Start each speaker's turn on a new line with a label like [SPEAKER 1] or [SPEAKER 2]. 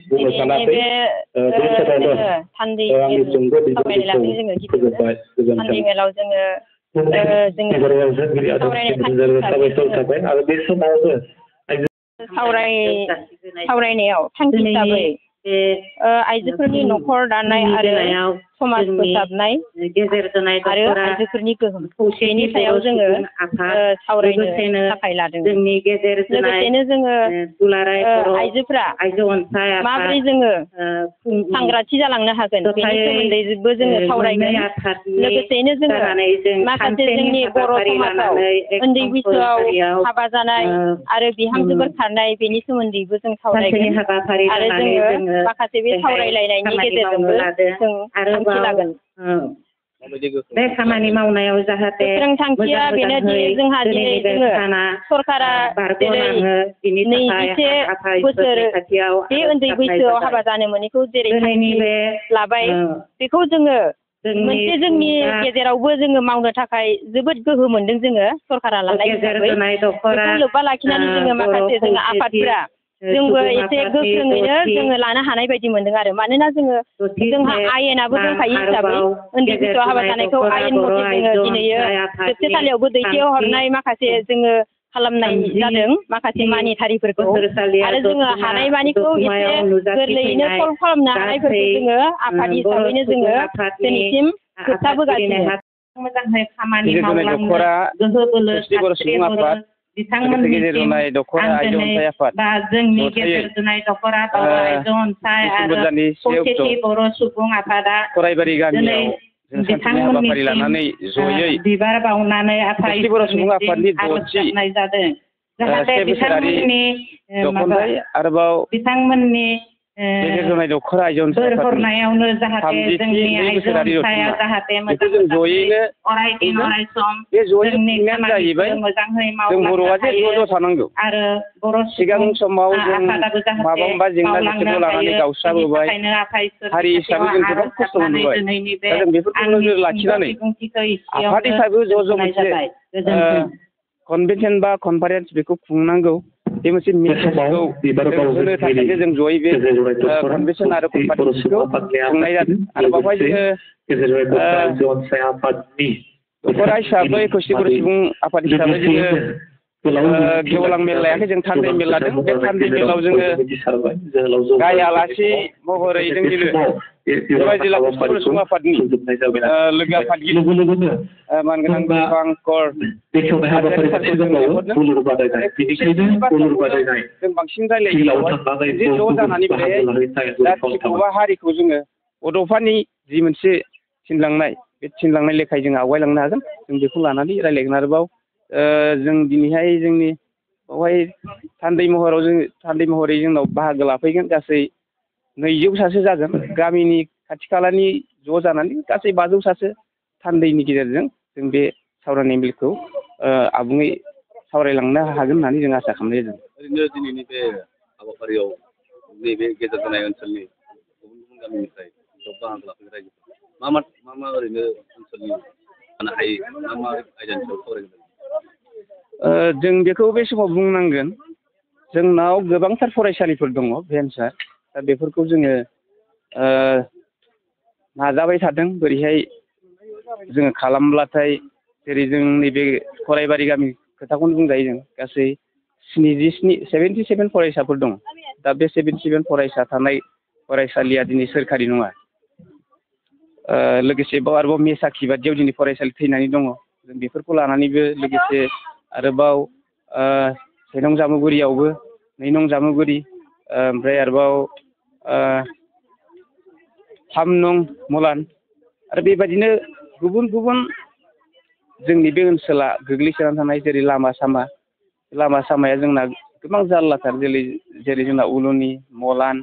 [SPEAKER 1] बुंनो सानाखै बे समावनो आंनि सुंद' बिबुंथिखौ फोजोबबाय गोजोन्थों। साबायखर थाबाय आरो बे समावनो
[SPEAKER 2] सावरायनायाव थांखि हिसाबै आइजोफोरनि न'खर दानाय आरो समाज फोसाबनाय आरो आइजोफोरनि गोहोम बेनि सायाव जोङो सावरायनो थाखाय लादों। लोगोसेनो जोङो आइजोफोरा माबोरै जोङो सांग्रांथि जालांनो हागोन बेनि सोमोन्दैबो जोङो सावरायगोन। लोगोसेनो जोङो माखासे जोंनि बर' समाजाव उन्दै बैसोआव हाबा जानाय आरो बिहामजोफोर खारनाय बेनि सोमोन्दैबो जों सावरायगोन आरो जोङो माखासे बे सावरायलायनायनि गेजेरजोंबो जों थांखि लागोन।
[SPEAKER 3] बे खामानि मावनायाव जाहाथे
[SPEAKER 2] थांखिया बेनोदि जोंहा दिनै जोङो सरकारा जेरै 21 बोसोर बे उन्दै बैसोआव हाबा जानो मोनैखौ जेरै लाबाय बेखौ जोङो मोनसे जोंनि गेजेरावबो जोङो मावनो थाखाय जोबोद गोहो मोनदों जोङो सरकारा लानाय हिसाबै बेखौ लोब्बा लाखिनानै जोङो माखासे जोङो आफादफोरा जोंबो एसे गोख्रोङैनो जोङो लानो हानाय बायदि मोनदों आरो मानोना जोंहा आयेनाबो दंखायो हिसाबै उन्दै बैसोआव हाबा जानायखौ आयेन मथे जोङो दिनैयो जोबथेसालियावबो दैथायहरनाय माखासे जोङो खालामनाय जादों माखासे मानिटारिफोरखौ आरो जोङो हानायमानिखौ एसे गोरलैयैनो सल्भ खालामनो हानायफोरखौ जोङो आफाद हिसाबैनो जोङो दिनैसिम होबथाबोगासिनो।
[SPEAKER 3] मोजाङै खामानि मावलांनो गोहो बोलो बिथांमोननि बा जोंनि गेजेर जोनाय दखरा आइजो अनसाय आरो खौसेथि बर' सुबुं आफादा बिथांमोननि बिबार बावनानै आफा इसोरनि आर'ज गाबनाय जादों जाहाथे बिथांमोननि बोर हरनायावनो जाहाथे जोंनि आइजो अनसाया जाहाथे मोजाङै अरायदिन अरायसम जोंनि खामानिखौ मोजाङै मावलांनो हायो आरो बर' सुबुं आफादाबो जाहाथे मावलांनो हायो बेनि थाखायनो आफा इसोरनि आर'ज गाबनानै दिनैनि बे बिबुंथिखौ एसेयावनो जाबाय। गोजोन्थों।
[SPEAKER 4] कनभेनसन बा कनफारेन्स बेखौ खुंनांगौ बे मोनसे मेसेजखौ होनो थाखायनो जों जयै बे कनभेनसन आरो कनफारेन्सखौ खुंनाय जादों आरो बावहाय जोङो दखरा हिसाबै खौसेथि बर' सुबुं आफाद हिसाबै जोङो गेवलां मेल लायाखै जों थान्दै मेल लादों बे थान्दै मेलाव जोङो गाहाय आलासि महरै जोंनिनो जबाइ जिल्ला खौसेथि बर' सुबुं आफादनि लोगो आफादगिरि मानगोनां दीपांकर जों बांसिन रायलायो जे ज' जानानै बेहाय जाथिखौ बा हारिखौ जोङो बड'फानि जि मोनसे थिनलांनाय बे थिनलांनाय लेखायै जों आवगायलांनो हागोन जों बेखौ लानानै रायलायगोन। आरोबाव जों दिनैहाय जोंनि बेवहाय थान्दै महरै जोंनाव बाहागो लाफैगोन गासै 200 जागोन गामिनि खाथि खालानि ज' जानानै गासै 500 थान्दैनि गेजेरजों जों बे सावरायनाय मेलखौ आबुङै सावरायलांनो हागोन होननानै जों आसा खालामनाय जादों।
[SPEAKER 5] ओरैनो दिनैनि बे हाबाफारियाव नैबे गेजेर जानाय ओनसोलनि गुबुन गुबुन गामिनिफ्राय बाहागो लाफैनाय रायजोफोर मा ओरैनो ओनसोलनि जानो हायो मा आयदानि सायाव सावरायगोन?
[SPEAKER 4] जों बेखौ बे समाव बुंनांगोन जोंनाव गोबांथार फरायसालिफोर दङ भेन्सार दा बेफोरखौ जोङो नाजाबाय थादों बोरैहाय जोङो खालामब्लाथाय जेरै जों नैबे खराइबारि गामि खोथाखौनो बुंजायो जों गासै 77 फरायसाफोर दं दा बे 77 फरायसा थानाय फरायसालिया दिनै सोरखारि नङा। लोगोसे बाव आरोबाव मेसाखि बादियाव दिनै फरायसालि थैनानै दङ जों बेफोरखौ लानानैबो लोगोसे आरोबाव 1 नं जामुगुरियावबो 2 नं जामुगुरि ओमफ्राय आरोबाव 3 नं मलान आरो बेबायदिनो गुबुन गुबुन जोंनि बे ओनसोला गोग्लैसोनानै थानाय जेरै लामा सामाया जोंना गोबां जारलाथार जेरै जोंना उलुनि मलान